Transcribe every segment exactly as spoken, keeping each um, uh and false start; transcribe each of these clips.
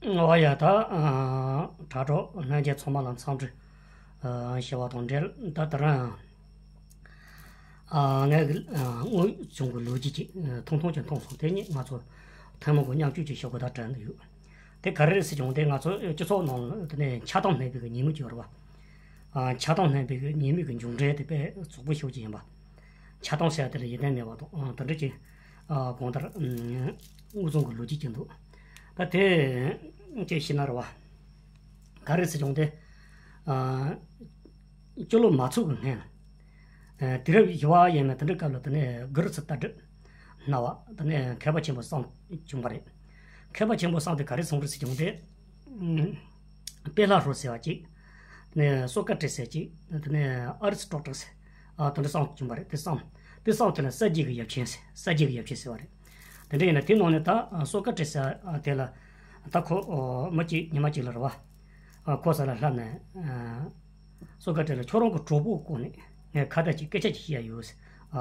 འོ་ཡ་ད། དྲ་གྲོགས་ལྷན་རྒྱས་ཚང་མ་ལ་འཚམས་འདྲི་ཞུ་བ་དང་འབྲེལ། ད་ད་རང་ངའི་དངོས་བྱུང་གི་ལོ་རྒྱུས་ཅིག་ཐུང་ཐུང་ཅིག་མཐོང་སོང་། དེ་ཉིད་ང་ཚོ་ཐུན་མོང་གི་མཉམ་སྤྱོད་ཅིག་ཞུ་དགོས་ད་དྲན་ཡོད། དེ་ག་རེ་རེད་ཟེར་བྱུང་དེ་ང་ཚོ་སྤྱི་ཚོགས་ནང་དེ་ནས་འཆལ་གཏམ་སྨྲས་པའི་ཉིན་མོ་ཅིག་ཡོད་རེད་བ། འཆལ་གཏམ་སྨྲས་པའི་ཉིན་མོ་གི་མཇུག་འབྲས་དེ་དཔེ་རྫོགས་པོ་ཞེ་པོ་ཅིག་ཡིན་པ། འཆལ་གཏམ་ཟེར་ཡ་དེ་ལ་ཡིད་བརྟན་མེད་པ་དང་དེ་འདྲ་ཅིག་གང་ལྟར་དངོས་བྱུང་གི་ལོ་རྒྱུས་ཅིག་འདུག་ད་དེ་ཅིག་ཤེས་ན་རེད་བ། ག་རེ་ཟེར་བྱུང་སྟེ། སྤྱི་ལོ་མ་ཚུགས་ཀྱི་སྔན། དུས་རབས་བཞི་པ་ཡས་མས་དེ་འདྲའི་སྐབས་ལ་དེ་ནས་གུ་རུ་ཚུ་ལྟ་གྲུབ་སྨྲ་བ་དེ་ནས་མཁས་པ་ཆེན་པོ་གསུམ་བྱུང་བ་རེད། མཁས་པ་ཆེན་པོ་གསུམ་དེ་ག་རེ་གསུངས་རེད་ཟེར་བྱུང་སྟེ། དཔལ་ལྷ་རུ་ཟེར་བ་གཅིག་དེ་ནས་སོ་ཀ་ཏྲི་ཟེར་གཅིག་དེ་ནས་ཨ་རི་སི་ཏོ་ཊལ་ཟེར། དེ་འདྲ་གསུམ་བྱུང་བ་རེད། དེ་གསུམ། དེ་གསུམ་དེ་ལ་གསར་བརྗེ་གི་ཡབ་ཆེན་ཟེར། གསར་བརྗེ་གི་ཡབ་ཆེན་ཟེར་བ་རེད། དེ་འདྲ་ཡིན་ན་དེ་ནང་ནས་ད་སོ་ཀ་ཏྲི་ཟེར་དེ་ལ་ད་ཁོ་མི་གཅིག་ཉི་མ་གཅིག་ལ་རེད་བ། ཁོ་ས་ལ་ལྷབ་ནས། སོ་ཀ་ཏྲི་ལ་ཁྱོད་རང་གི་གྲོགས་པོ་སྐོར་ནས་ངས་ཁ་བརྡ་ཅིག་སྐད་ཆ་ཅིག་བཤད་ཡ་ཡོད་ཟེར།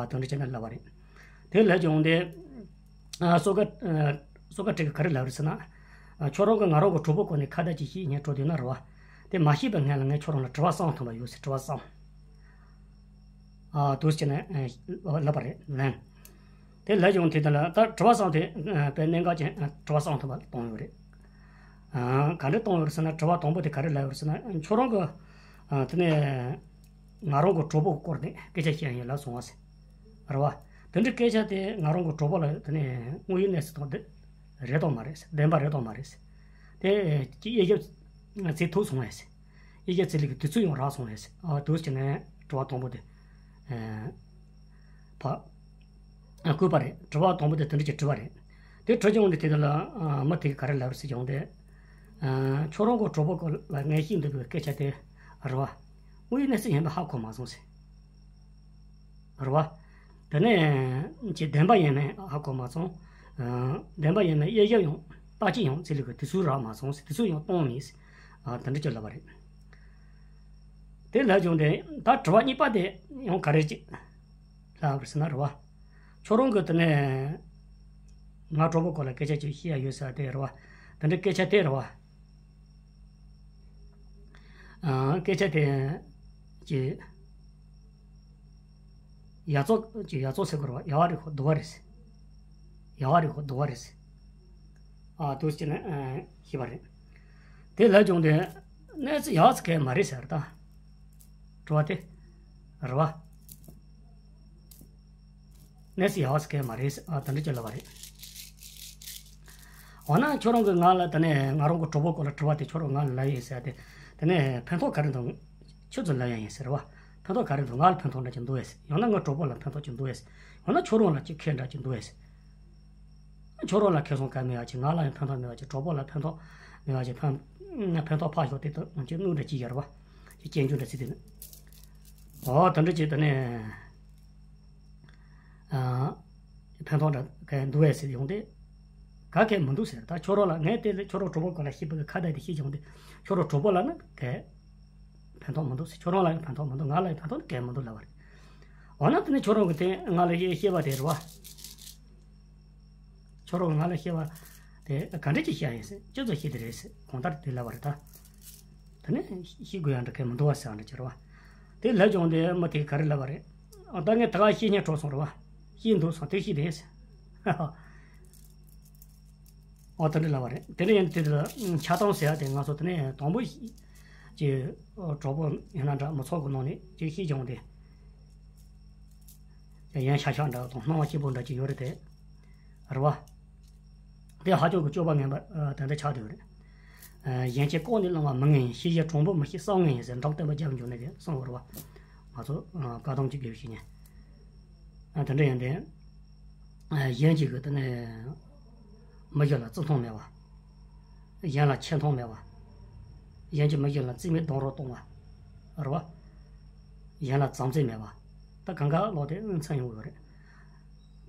དེ་འདྲ་བྱས་ན་ལབ་པ་རེད། དེ་ལབ་བྱུང་སྟེ། སོ་ཀ་སོ་ཀ་ཏྲི་གིས་ག་རེ་ལབ་རེད་ཟེར་ན། ཁྱོད་རང་གིས་ང་རང་གི་གྲོགས་པོ་སྐོར་ནས་ཁ་བརྡ་ཅིག་བཤད་སྙིང་བྲོ་འདུག་ན་རེད་བ། དེ་མ་ཤེས་པའི་སྔོན་ལ་ངས་ཁྱོད་རང་ལ་དྲི་བ་གསུམ་ཐོན་པ་ཡོད་ཟེར། དྲི་བ་གསུམ། ཨ་འདུག་ཟེར་ནས་ལབ་པ་རེད་ལན། དེ་ལབ་བྱུང་དེ་དེ་ལ་ད་དྲི་བ་གསུམ་དེ་དཔེ་གནད་འགག་ཅན་དྲི་བ་གསུམ་ཐོན་པ་བཏང་ཡོད་རེད། ག་འདྲ་བཏང་ཡོད་རེད་ཟེར་ན་དྲི་བ་དང་པོ་དེ་ག་རེ་ལབ་ཡོད་རེད་ཟེར་ན་ཁྱོད་རང་གི་དེ་ནས་ང་རང་གི་གྲོགས་པོ་སྐོར་ནས་སྐད་ཆ་བཤད་ཡིན་ལབ་སོང་བ་ཟེར། རེད་བ། དེ་འདྲའི་སྐད་ཆ་དེ་ང་རང་གི་གྲོགས་པོ་ལ་དེ་ནས་དངོས་ཡོད་གནས་ཚུལ་དང་དེ་རེད་དང་མ་རེད་ཟེར། བདེན་པ་རེད་དང་མ་རེད་ཟེར། དེ་ཅི་དབྱེ་ཞིབ་བྱེད་ཐུབ་སོང་བས་ཟེར། དབྱེ་ཞིབ་བྱེད་ལུགས་ཀྱི་དུས་ཚོད་ཡང་རག་སོང་བས་ཟེར། ཨ་འདུག་ཟེར་ནས་དྲི་བ་དང་པོ་དེ་ཕར་བཀོད་པ་རེད། དྲི་བ་དང་པོ་དེ་དེ་འདྲ་ཅིག་དྲིས་པ་རེད། དེ་དྲིས་བྱུང་དེ་དེ་ལ་མི་དེ་གིས་ག་རེ་ལབ་རེད་ཟེར་བྱུང་དེ། ཁྱོད་རང་གི་གྲོགས་པོ་སྐོར་ལ་ངས་བཤད་འདོད་པའི་སྐད་ཆ་དེ་རེད་བ། དངོས་ཡོད་གནས་ཚུལ་ཡིན་པ་ཧ་གོ་མ་སོང་ཟེར། རེད་བ། དེ་ནས་ཅི་བདེན་པ་ཡིན་མིན་ཧ་གོ་མ་སོང་། ཨ་བདེན་པ་ཡིན་མིན་དབྱེ་ཞིབ་ཡང་བརྟག་དཔྱད་ཡང་བྱེད་ལུགས་ཀྱི་དུས་ཚོད་རག་མ་སོང་ཟེར། དུས་ཚོད་ཡང་བཏང་མེད་ཟེར། ཨ་དེ་འདྲ་ཅིག་ལབ་པ་རེད། དེ་ལབ་བྱུང་དེ་ད་དྲི་བ་གཉིས་པ་དེ་ཡང་ག་རེ་ཅིག་ལབ་པ་རེད་ཟེར་ན་རེད་བ། ཁྱོད་རང་གིས་དེ་ནས་ང་གྲོགས་པོ་སྐོར་ལ་སྐད་ཆ་ཅིག་བཤད་ཡ་ཡོད་ཟེར་དེ་རེད་བ། དེ་འདྲའི་སྐད་ཆ་དེ་རེད་བ། ཨ་སྐད་ཆ་དེ་ཅིག་ཡག་བཙོག་ཅིག་ཡག་བཙོག་ཟེར་དགོས་རེད་བ། ཡག་པ་རེད་ཁོ་སྡུག་པ་རེད་ཟེར། ཡག་པ་རེད་ཁོ་སྡུག་པ་རེད་ཟེར། ཨ་འདུག་ཟེར་ནས་ཨ་ཤེས་པ་རེད། དེ་ལབ་བྱུང་དེ་གནས་ཚུལ་ཡག་ཟེར་མཁན་མ་རེད་ཟེར་ད། དྲི་བ་དེ་རེད་བ། གནས་ཚུལ་ཡག་ཟེར་མཁན་མ་རེད་ཟེར། ཨ་དེ་འདྲ་ཅིག་ལབ་པ་རེད། འོ་ན་ཁྱོད་རང་གིས་ང་ལ་དེ་ནས་ང་རང་གི་གྲོགས་པོ་སྐོར་ལ་དྲི་བ་དེ་ཁྱོད་རང་ང་ལ་ལབ་ཡིན་ཟེར་ཏེ། དེ་ནས་ཕན་ཐོགས་ག་རེ་འདུག་ཁྱོད་ཚོ་ལབ་ཡ་ཡིན་ཟེར་བ། ཕན་ཐོགས་ག་རེ་འདུག་ང་ལ་ཕན་ཐོགས་འདྲ་ཅིག་འདུག་ཨེ་ཟེར། ཡང་ན་ངའི་གྲོགས་པོ་ལ་ཕན་ཐོགས་ཅིག་འདུག་ཨེ་ཟེར། ཡང་ན་ཁྱོད་རང་ལ་ཅིག་ཁེ་འདྲ་ཅིག་འདུག་ཨེ་ཟེར། ཁྱོད་རང་ལ་ཁེ་བཟང་གང་ཡང་མེད་པ་ཅིག་ང་ལ་ཡང་ཕན་ཐོགས་མེད་པ་ཅིག་གྲོགས་པོ་ལ་ཕན་ཐོགས་མེད་པ་ཅིག་ཕན་ཕན་ཐོགས་ཕར་ཞོག་དེ་ལྟར་ཅིག་གནོད་འདྲ་ཅིག་ཡོད་རེད་བ། ཅིག་སྐྱོན་བརྗོད་འདྲ་ཅིག་དེ་ནི། འོ་དེ་འདྲ་ཅིག་དེ་ནས། ཨ། ཕན་ཐོགས་འདྲ་གང་འདུག་ཨེ་ཟེར་ཡོང་དུས། ག་གེ་མི་འདུག་ཟེར། ད་ཁྱོད་རང་ལ་ངས་དེ་ལས་ཁྱོད་རང་གྲོགས་པོ་སྐོར་ལ་བཤད་པའི་ཁ་བརྡ་དེ་བཤད་བྱུང་དུས་ཁྱོད་རང་གྲོགས་པོ་ལ་ནི་ག་ཕན་ཐོགས་མི་འདུག་ཟེར། ཁྱོད་རང་ལ་ཡང་ཕན་ཐོགས་མི་འདུག་ང་ལ་ཡང་ཕན་ཐོགས་གང་ཡང་མི་འདུག་ལབ་པ་རེད། འོ་ན་དེ་ནས་ཁྱོད་རང་གིས་དེ་ང་ལ་བཤད་བཤད་པ་དེ་རེད་བ། ཁྱོད་རང་གིས་ང་ལ་བཤད་པ་དེ་ག་འདྲ་ཅིག་བཤད་ཡིན་ཟེར། ཅི་ཙམ་བཤད་དེ་རེད་ཟེར། གང་ལྟར་དེ་ལབ་པ་རེད་ད། དེ་ནས་ཤེས་དགོས་ཡག་འདྲ་གང་ཡང་མི་འདུག་བ་ཟེར་བ་འདྲ་ཅིག་རེད་བ། དེ་ལབ་བྱུང་དེ་མི་དེས་ག་རེ་ལབ་པ་རེད། ཨ་ད་ངས་ད་ག་བཤད་སྙིང་བྲོ་སོང་རེད་བ། བཤད་འདུག་སོང་དེ་བཤད་དེ་ཟེར། ཨོ་དེ་འདྲ་ལབ་པ་རེད། དེ་ནས་ཡིན་དེ་ལ་འཆལ་གཏམ་ཟེར་ཡག་དེ་ང་ཚོ་དེ་ནས་དང་པོ་ཅིག་གྲོགས་པོ་ཡིན་ན་འདྲ་མི་ཚོགས་ཀྱི་ནང་ནས་ཅིག་བཤད་བྱུང་དེ། ཡང་ཤག་ཤག་འདྲ་དང་སྣང་བ་སྐྱིད་པོ་འདྲ་ཅིག་ཡོད་རེད་དེ། རེད་བ། དེ་ཧ་ཅང་གི་སྤྱོད་པ་ངན་པ་ཨ་དེ་འདྲ་ཆགས་བསྡད་ཡོད་རེད། ཨ་གཞན་གྱིས་ལྐོག་ནས་བླངས་པ་མི་ངན་ཡིན། ཤེས་བྱའི་གྲོང་པོ་མི་ཤེས་བསམ་ངན་ཡིན་ཟེར་འགྲོགས་བསྟན་པ་རྒྱབ་འཇུག་ནས་དེ་གསུངས་ཡོད་རེད་བ། ང་ཚོ་ཨ་བཀའ་གདམས་ཀྱི་དགེ་བའི་བཤེས་གཉེན། ཨ་དེ་འདྲ་ཡིན་ཏེ། ཨ་གཞན་གྱིས་གི་དེ་ནས་མི་གཞན་ལ་བརྩི་མཐོང་མེད་པ། གཞན་ལ་ཆེ་མཐོང་མེད་པ། གཞན་གྱིས་མི་གཞན་ལ་རྩིས་མེད་རྡོག་རོལ་གཏོང་བ། རེད་བ། གཞན་ལ་བྱམས་བརྩེ་མེད་པ། ད་གང་ག་ལོག་དེ་མཚན་ཡོང་གི་ཡོད་རེད།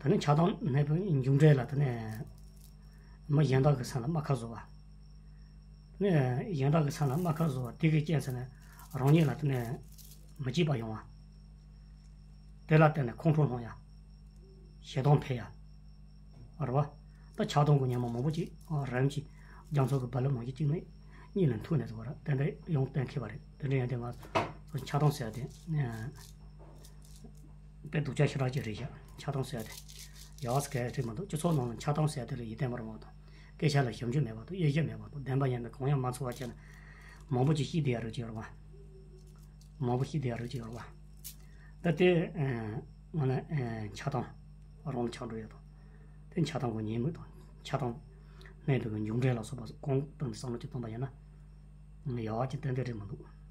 ད་ནི་འཆལ་གཏམ་སྨྲས་པའི་མཇུག་འབྲས་ལ་དེ་ནས་མི་གཞན་དག་གི་སེམས་ལ་རྨ་ཁ་བཟོ་བ། དེ་ནས་གཞན་དག་གི་སེམས་ལ་རྨ་ཁ་བཟོ་བ་དེ་གི་རྐྱེན་ཟེར་ནས་རང་ཉིད་ལ་དེ་ནས་མི་སྐྱིད་པ་ཡོང་བ། དེ་ལ་བརྟེན་ནས་ཁོང་ཁྲོ་སློང་ཡ། ཞེ་སྡང་འཕེལ་ཡ། རེད་བ། ད་འཆལ་གཏམ་གི་ཉེས་དམིགས་མང་པོ་ཅིག་རིམ་གྱིས་ རྒྱ་མཚོ་གི་རྦ་རླབས་ནང་བཞིན་གཅིག་མེད་གཉིས་ལ་འཐུག་ནས་འདུག་ག་ར། དེ་འདྲ་ཡོང་གཏན་འཁེལ་བ་རེད། དེ་འདྲ་ཡིན་དུས་ང་ཚོ་ཆགས་སྡང་ཟེར་ཡ་དེ་དཔེ་སྡུག་ཅག་ཞེ་དྲག་ཅིག་རེད་ཤག། ཆགས་སྡང་ཟེར་ཡ་དེ་ཡག་ས་ག་ཡ་རེད་མ་གཏོགས། སྤྱི་ཚོགས་ནང་ལ་ཆགས་སྡང་ཟེར་ཡ་དེ་ལ་ཡིད་བརྟན་པ་རང་མ་གཏོགས། སྐད་ཆ་ལ་ཞིབ་འཇུག་མེད་པ་དང་། དབྱེ་ཞིབ་མེད་པ་དང་། བདེན་པ་ཡིན་ན་གང་ཡང་མ་ཚོར་བ་བྱས་ནས་མང་པོ་ཅིག་ཤི་བསྡད་ཡ་རེད་ཅིག་ཡོད་རེད་བ། མང་པོ་ཤི་བསྡད་ཡ་རེད་ཅིག་ཡོད་རེད་བ། ད་དེ་ང་ལ་ཆགས་སྡང་རང་ལ་ཆགས་འགྲོ་ཡ་དང་། དེ་ཆགས་སྡང་གི་ཉེས་དམིགས་དང་། ཆགས་སྡང་གནས་པའི་མཇུག་འབྲས་ལ་སོགས་པ་གང་བཏང་ནས་བསམ་བློ་ཅིག་བཏང་པ་ཡིན་ན། ཡག་པ་ཅིག་ཏན་ཏན་རེད་མི་འདུག།